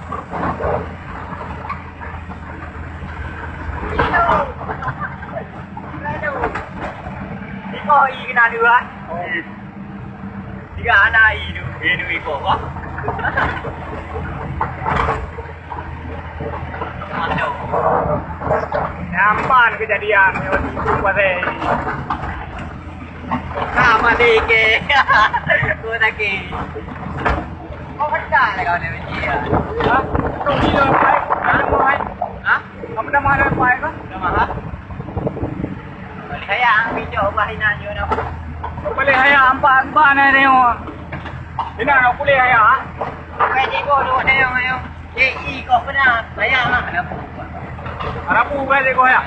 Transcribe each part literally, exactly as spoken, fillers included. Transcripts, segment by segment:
Iko i keunan dua. Tiga anak i tu, eh, dua iko. Wah. Aduh. Nampak kejadian nyoe di Kubu Pasé. Sama dikit. Gua sakit. Kau pecah lah kau ni, Biji, ya. Ha? Kau gila, Pai. Nama, Pai? Ha? Apa nama dia, Pai, kau? Nama, ha? Balik saya, ambil jauh, bah, inan, jauh, nama. Kau balik saya, empat, empat, ni, ni, oh. Inan, kau boleh, saya, ha? Bukan cikgu tu, ada yang, yang. Eh, i kau pernah bayar lah. Ada apa? Ada apa, bukan, cikgu, ya?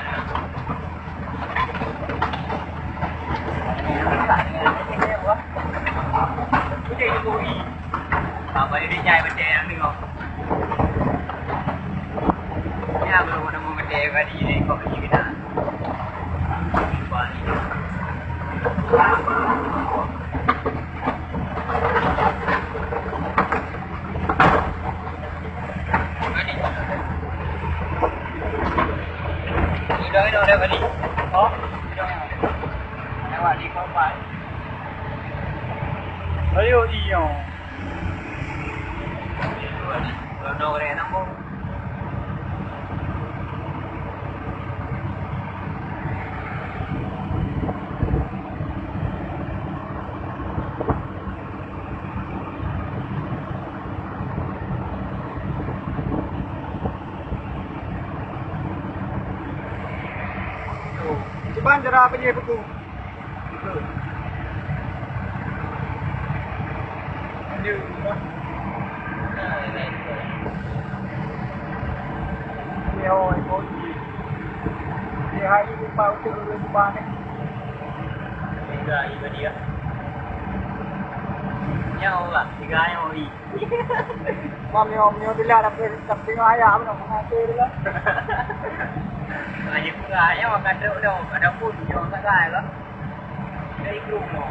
Ayo, iyo. Cuba cara apa dia buku? Tiga, tiga dia. Nyawa, tiga nyawa. Mam nyoe, nyoe dila tapi tapi nyoe ayah apa nak mengatur dila. Lagi pula ayah makan truk dah, ada pun nyoe sagai lah. Dari rumah.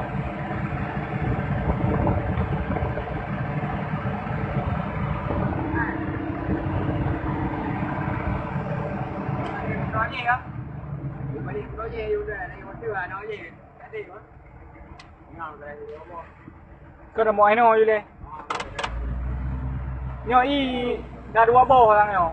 Nyoe ni kan. Balik nyoe je udah dari hotel lah nyoe je. Tadi kan. Kau dah mau aino je leh. Nyoe i dah dua boh orang nyoe.